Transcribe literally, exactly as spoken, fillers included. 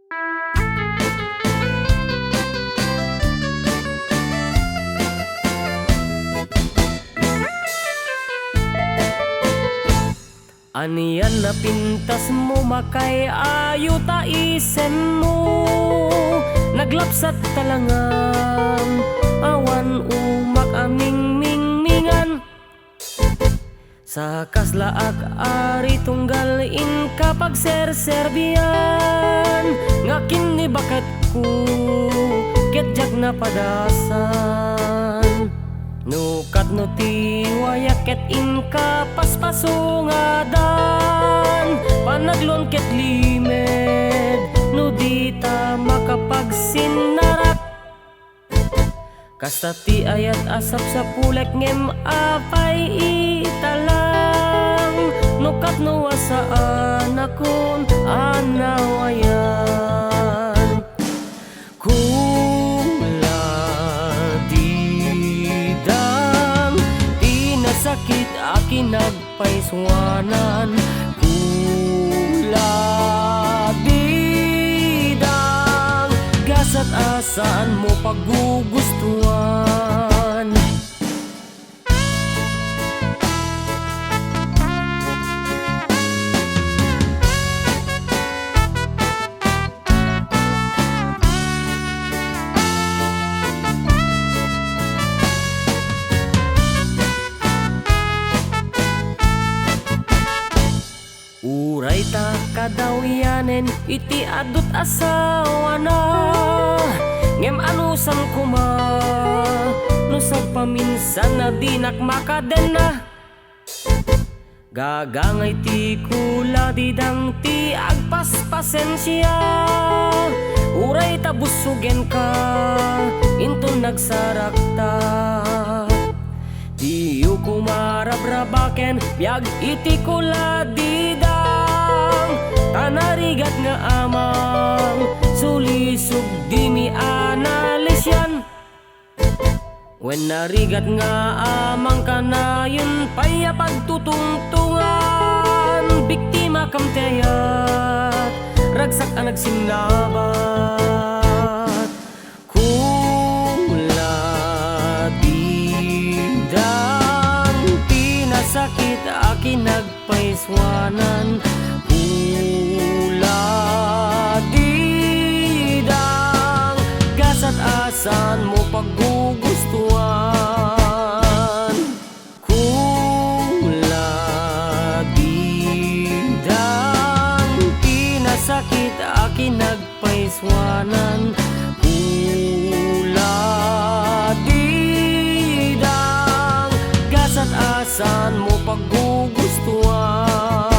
Anian napintasmo, makay-ayo ta isemmo. Naglapsat ta la ngem awan umak a mingmingmingan. Sa kaslaak ari tunggal inka pagserserbian, nga kinni baketko ket diak napadasan. No katno ti wayak ket inka paspasungadan, panagluon ket limed no dita makapagsinnarak. Kasta ti ayat a sapsapulek ngem apay ita lang, no katno a saanakon a nawayan. Kuladidang ti nasakit a kinagpaysuanan. Kuladidang gasat a saanmo paggugustuan. Uray ta kadawyanen iti adut asawana, ngem anusam koma no sagpaminsan a dinak makadenna. Gagangay ti kuladidang ti agpaspasensia, uray ta bussogenka inton nagsarakta. Diyo koma rabrabaken biag iti kuladidang, ta narigat nga amang sulisog dimi a nalisian. Wen narigat nga amang kanayon pay a pagtutungtungan, biktimakam ti ayat, ragsak a nagsinnabat. Kuladidang ti nasakit a kinagpaysuanan. Kuladidang gasat a saanmo paggugustuan. Kuladidang ti nasakit a kinagpaysuanan. Kuladidang gasat a saanmo paggugustuan.